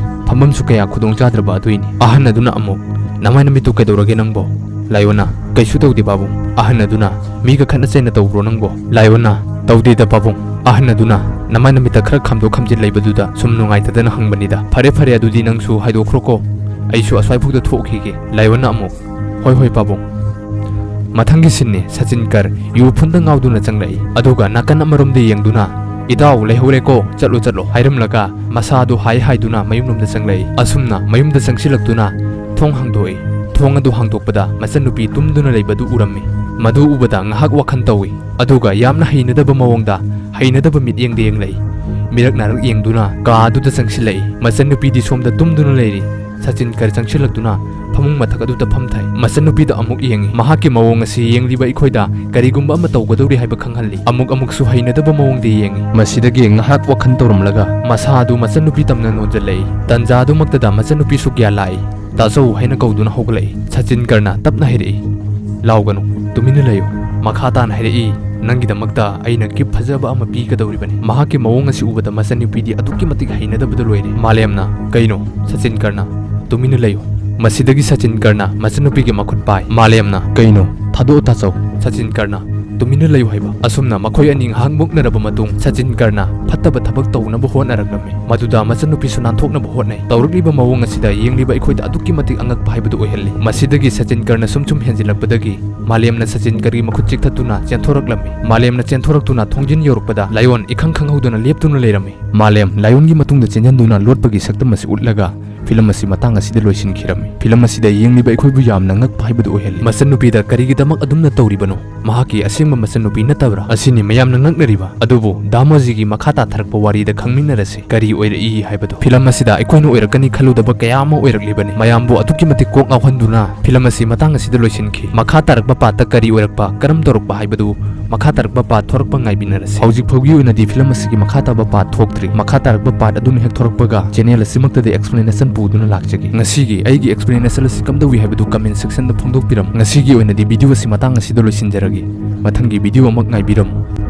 ꯐꯝꯐꯝꯁꯨ ꯀꯌꯥ ꯈꯨꯗꯣꯡ ꯆꯥꯗ꯭ꯔꯕ ꯑꯗꯨꯏꯅꯤ꯫" ꯑꯍꯟ ꯑꯗꯨꯅ ꯑꯃꯨꯛ, "ꯅꯃꯥꯏ ꯅꯃꯤꯠꯇꯨ ꯀꯩꯗꯧꯔꯒꯦ ꯅꯪꯕꯣ?" ꯂꯥꯏꯑꯣꯟꯅ, "ꯀꯩꯁꯨ ꯇꯧꯗꯦ ꯄꯥꯕꯨꯡ꯫" ꯑꯍꯟ ꯑꯗꯨꯅ, "ꯃꯤꯒ ꯈꯠꯅ ꯆꯩꯅ ꯇꯧꯕ꯭ꯔꯣ ꯅꯪꯕꯣ?" ꯂꯥꯏꯑꯣꯟꯅ, "ꯇꯧꯗꯦꯗ ꯄꯥꯕꯨꯡ꯫" ꯑꯍꯟ ꯑꯗꯨꯅ, "ꯅꯃꯥꯏ ꯅꯃꯤꯠꯇ ꯈꯔ ꯈꯥꯝꯗꯣꯛ ꯈꯥꯝꯖꯤꯟ ꯂꯩꯕꯗꯨꯗ ꯁꯨꯝ ꯅꯨꯡꯉꯥꯏꯇꯗꯅ ꯍꯪꯕꯅꯤꯗ꯫ ꯐꯔꯦ ꯐꯔꯦ, ꯑꯗꯨꯗꯤ ꯅꯪꯁꯨ ꯍꯥꯏꯗꯣꯛꯈ꯭ꯔꯣꯀꯣ, ꯑꯩꯁꯨ ꯑꯁ꯭ꯋꯥꯏꯐꯥꯎꯗ ꯊꯣꯛꯈꯤꯒꯦ꯫" ꯂꯥꯏꯑꯣꯟꯅ ꯑꯃꯨꯛ, "ꯍꯣꯏ ꯍꯣꯏ ꯄꯥꯕꯨꯡ꯫" ꯃꯊꯪꯒꯤ ꯁꯤꯟꯅꯤ, ꯁꯆꯤꯟꯀꯔ ꯌꯨ ꯐꯨꯟꯗ ꯉꯥꯎꯗꯨꯅ ꯆꯪꯂꯛꯏ꯫ ꯑꯗꯨꯒ ꯅꯥꯀꯟ ꯑꯃꯔꯣꯝꯗ ꯌꯦꯡꯗꯨꯅ, "ꯏꯇꯥꯎ, ꯂꯩꯍꯧꯔꯦꯀꯣ, ꯆꯠꯂꯣ, ꯆꯠꯂꯣ" ꯍꯥꯏꯔꯝꯂꯒ ꯃꯁꯥꯗꯨ ꯍꯥꯏ ꯍꯥꯏꯗꯨꯅ ꯃꯌꯨꯝꯂꯣꯝꯗ ꯆꯪꯂꯛꯏ꯫ ꯑꯁꯨꯝꯅ ꯃꯌꯨꯝꯗ ꯆꯪꯁꯤꯜꯂꯛꯇꯨꯅ ꯊꯣꯡ ꯍꯥꯡꯗꯣꯛꯏ꯫ ꯊꯣꯡ ꯑꯗꯨ ꯍꯥꯡꯗꯣꯛꯄꯗ ꯃꯆꯟꯅꯨꯄꯤ ꯇꯨꯝꯗꯨꯅ ꯂꯩꯕꯗꯨ ꯎꯔꯝꯃꯤ꯫ ꯃꯗꯨ ꯎꯕꯗ ꯉꯥꯏꯍꯥꯛ ꯋꯥꯈꯜ ꯇꯧꯏ꯫ ꯑꯗꯨꯒ ꯌꯥꯝꯅ ꯍꯩꯅꯗꯕ ꯃꯑꯣꯡꯗ, ꯍꯩꯅꯗꯕ ꯃꯤꯠꯌꯦꯡꯗ ꯌꯦꯡꯂꯛꯏ꯫ ꯃꯤꯔꯛ ꯅꯥꯔꯛ ꯌꯦꯡꯗꯨꯅ ꯀꯥ ꯑꯗꯨꯗ ꯆꯪꯁꯤꯜꯂꯛꯏ꯫ ꯃꯆꯟꯅꯨꯄꯤꯗꯤ ꯁꯣꯝꯗ ꯇꯨꯝꯗꯨꯅ ꯂꯩꯔꯤ꯫ ꯁꯆꯤꯟꯀꯔ ꯆꯪꯁꯤꯜꯂꯛꯇꯨꯅ ꯐꯃꯨꯡ ꯃꯊꯛ ꯑꯗꯨꯗ ꯐꯝꯊꯩ꯫ ꯃꯆꯟꯅꯨꯄꯤꯗ ꯑꯃꯨꯛ ꯌꯦꯡꯏ꯫ ꯃꯍꯥꯛꯀꯤ ꯃꯑꯣꯡ ꯑꯁꯤ ꯌꯦꯡꯂꯤꯕ ꯑꯩꯈꯣꯏꯗ ꯀꯔꯤꯒꯨꯝꯕ ꯑꯃ ꯇꯧꯒꯗꯧꯔꯤ ꯍꯥꯏꯕ ꯈꯪꯍꯜꯂꯤ꯫ ꯑꯃꯨꯛ ꯑꯃꯨꯛꯁꯨ ꯍꯩꯅꯗꯕ ꯃꯑꯣꯡꯗ ꯌꯦꯡꯏ꯫ ꯃꯁꯤꯗꯒꯤ ꯉꯥꯏꯍꯥꯛ ꯋꯥꯈꯜ ꯇꯧꯔꯝꯂꯒ ꯃꯁꯥ ꯑꯗꯨ ꯃꯆꯟꯅꯨꯄꯤ ꯇꯝꯅ ꯅꯣꯟꯖꯜꯂꯛꯏ꯫ ꯇꯟꯖꯥꯗꯨꯃꯛꯇꯗ ꯃꯆꯟꯅꯨꯄꯤꯁꯨ ꯒ꯭ꯌꯥꯟ ꯂꯥꯛꯏ꯫ "ꯇꯥꯆꯧ" ꯍꯥꯏꯅ ꯀꯧꯗꯨꯅ ꯍꯧꯒꯠꯂꯛꯏ꯫ ꯁꯆꯤꯟꯀꯔꯅ ꯇꯞꯅ ꯍꯥꯏꯔꯛꯏ, "ꯂꯥꯎꯒꯅꯨ, ꯇꯨꯃꯤꯟꯅ ꯂꯩꯌꯨ꯫ ꯃꯈꯥ ꯇꯥꯅ ꯍꯥꯏꯔꯛꯏ, ꯅꯪꯒꯤꯗꯃꯛꯇ ꯑꯩꯅ ꯒꯤꯐ ꯐꯖꯕ ꯑꯃ ꯄꯤꯒꯗꯧꯔꯤꯕꯅꯤ꯫" ꯃꯍꯥꯛꯀꯤ ꯃꯑꯣꯡ ꯑꯁꯤ ꯎꯕꯗ ꯃꯆꯟꯅꯨꯄꯤꯗꯤ ꯑꯗꯨꯛꯀꯤ ꯃꯇꯤꯛ ꯍꯩꯅꯗꯕꯗ ꯂꯣꯏꯔꯦ꯫ ꯃꯥꯂꯦꯝꯅ, "ꯀꯩꯅꯣ?" ꯁꯆꯤꯟꯀꯔꯅ, "ꯇꯨꯃꯤꯟꯅ ꯂꯩꯌꯨ꯫" ꯃꯁꯤꯗꯒꯤ ꯁꯆꯤꯟꯀꯔꯅ ꯃꯆꯟꯅꯨꯄꯤꯒꯤ ꯃꯈꯨꯠ ꯄꯥꯏ꯫ ꯃꯥꯂꯦꯝꯅ, "ꯀꯩꯅꯣ? ꯊꯥꯗꯣꯛꯑꯣ ꯇꯥꯆꯧ꯫" ꯁꯆꯤꯟꯀꯔꯅ, "ꯇꯨꯃꯤꯟꯅ ꯂꯩꯌꯨ ꯍꯥꯏꯕ꯫" ꯑꯁꯨꯝꯅ ꯃꯈꯣꯏ ꯑꯅꯤ ꯉꯥꯏꯍꯥꯛ ꯃꯨꯛꯅꯔꯕ ꯃꯇꯨꯡ ꯁꯆꯤꯟꯀꯔꯅ ꯐꯠꯇꯕ ꯊꯕꯛ ꯇꯧꯅꯕ ꯍꯣꯠꯅꯔꯛꯂꯝꯃꯤ꯫ ꯃꯗꯨꯗ ꯃꯆꯟꯅꯨꯄꯤꯁꯨ ꯅꯥꯟꯊꯣꯛꯅꯕ ꯍꯣꯠꯅꯩ꯫ ꯇꯧꯔꯛꯂꯤꯕ ꯃꯑꯣꯡ ꯑꯁꯤꯗ ꯌꯦꯡꯂꯤꯕ ꯑꯩꯈꯣꯏꯗ ꯑꯗꯨꯛꯀꯤ ꯃꯇꯤꯛ ꯑꯉꯛꯄ ꯍꯥꯏꯕꯗꯨ ꯑꯣꯏꯍꯜꯂꯤ꯫ ꯃꯁꯤꯗꯒꯤ ꯁꯆꯤꯟꯀꯔꯅ ꯁꯨꯝ ꯁꯨꯝ ꯍꯦꯟꯖꯤꯜꯂꯛꯄꯗꯒꯤ ꯃꯥꯂꯦꯝꯅ ꯁꯆꯤꯟꯀꯔꯒꯤ ꯃꯈꯨꯠ ꯆꯤꯛꯊꯠꯇꯨꯅ ꯆꯦꯟꯊꯣꯔꯛꯂꯝꯃꯤ꯫ ꯃꯥꯂꯦꯝꯅ ꯆꯦꯟꯊꯣꯔꯛꯇꯨꯅ ꯊꯣꯡꯖꯤꯟ ꯌꯧꯔꯛꯄꯗ ꯂꯥꯏꯑꯣꯟ ꯏꯈꯪ ꯈꯪꯍꯧꯗꯅ ꯂꯦꯞꯇꯨꯅ ꯂꯩꯔꯝꯃꯤ꯫ ꯃꯥꯂꯦꯝ ꯂꯥꯏꯑꯣꯟꯒꯤ ꯃꯇꯨꯡꯗ ꯆꯦꯟꯖꯟꯗꯨꯅ ꯂꯣꯠꯄꯒꯤ ꯁꯛꯇꯝ ꯑꯁꯤ ꯎꯠꯂꯒ ꯐꯤꯂꯝ ꯑꯁꯤ ꯃꯇꯥꯡ ꯑꯁꯤꯗ ꯂꯣꯏꯁꯤꯟꯈꯤꯔꯝꯃꯤ꯫ ꯐꯤꯂꯝ ꯑꯁꯤꯗ ꯌꯦꯡꯂꯤꯕ ꯑꯩꯈꯣꯏꯕꯨ ꯌꯥꯝꯅ ꯉꯛꯄ ꯍꯥꯏꯕꯗꯨ ꯑꯣꯏꯍꯜꯂꯤ꯫ ꯃꯆꯟꯅꯨꯄꯤꯗ ꯀꯔꯤꯒꯤꯗꯃꯛ ꯑꯗꯨꯝꯅ ꯇꯧꯔꯤꯕꯅꯣ? ꯃꯍꯥꯛꯀꯤ ꯑꯁꯦꯡꯕ ꯃꯆꯟꯅꯨꯄꯤ ꯅꯠꯇꯕ꯭ꯔꯥ? ꯑꯁꯤꯅꯤ ꯃꯌꯥꯝꯅ ꯉꯛꯅꯔꯤꯕ꯫ ꯑꯗꯨꯕꯨ ꯗꯥꯃꯣꯖꯤꯒꯤ ꯃꯈꯥ ꯇꯥꯊꯔꯛꯄ ꯋꯥꯔꯤꯗ ꯈꯪꯃꯤꯟꯅꯔꯁꯤ꯫ ꯀꯔꯤ ꯑꯣꯏꯔꯛꯏ ꯍꯥꯏꯕꯗꯣ꯫ ꯐꯤꯂꯝ ꯑꯁꯤꯗ ꯑꯩꯈꯣꯏꯅ ꯑꯣꯏꯔꯛꯀꯅꯤ ꯈꯜꯂꯨꯗꯕ ꯀꯌꯥ ꯑꯃ ꯑꯣꯏꯔꯛꯂꯤꯕꯅꯤ꯫ ꯃꯌꯥꯝꯕꯨ ꯑꯗꯨꯛꯀꯤ ꯃꯇꯤꯛ ꯀꯣꯛ ꯉꯥꯎꯍꯟꯗꯨꯅ ꯐꯤꯂꯝ ꯑꯁꯤ ꯃꯇꯥꯡ ꯑꯁꯤꯗ ꯂꯣꯏꯁꯤꯟꯈꯤ꯫ ꯃꯈꯥ ꯇꯥꯔꯛꯄ ꯄꯥꯔꯠꯇ ꯀꯔꯤ ꯑꯣꯏꯔꯛꯄ, ꯀꯔꯝ ꯇꯧꯔꯛꯄ ꯍꯥꯏꯕꯗꯨ ꯃꯈꯥ ꯇꯥꯔꯛꯄ ꯄꯥꯔꯠ ꯊꯣꯔꯛꯄ ꯉꯥꯏꯕꯤꯅꯔꯁꯤ꯫ ꯍꯧꯖꯤꯛ ꯐꯥꯎꯒꯤ ꯑꯣꯏꯅꯗꯤ ꯐꯤꯂꯝ ꯑꯁꯤꯒꯤ ꯃꯈꯥ ꯇꯥꯕ ꯄꯥꯔꯠ ꯊꯣꯛꯇ꯭ꯔꯤ꯫ ꯃꯈꯥ ꯇꯥꯔꯛꯄ ꯄꯥꯔꯠ ꯑꯗꯨꯅ ꯍꯦꯛ ꯊꯣꯔꯛꯄꯒ ꯆꯦꯅꯦꯜ ꯑꯁꯤꯃꯛꯇꯗꯤ ꯑꯦꯛꯁꯄ꯭ꯂꯦꯅꯦꯁꯟ ꯄꯨꯗꯨꯅ ꯂꯥꯛꯆꯒꯦ꯫ ꯉꯁꯤꯒꯤ ꯑꯩꯒꯤ ꯑꯦꯛꯁꯄ꯭ꯂꯦꯅꯦꯁꯟ ꯑꯁꯤ ꯀꯝꯗꯧꯏ ꯍꯥꯏꯕꯗꯨ ꯀꯃꯦꯟ ꯁꯦꯛꯁꯟꯗ ꯐꯣꯡꯗꯣꯛꯄꯤꯔꯝꯃꯨ꯫ ꯉꯁꯤꯒꯤ ꯑꯣꯏꯅꯗꯤ ꯚꯤꯗꯤꯑꯣ ꯑꯁꯤ ꯃꯇꯥꯡ ꯑꯁꯤꯗ ꯂꯣꯏꯁꯤꯟꯖꯔꯒꯦ꯫ ꯃꯊꯪꯒꯤ ꯚꯤꯗꯤꯑꯣ ꯑꯃ ꯉꯥꯏꯕꯤꯔꯝꯃꯨ꯫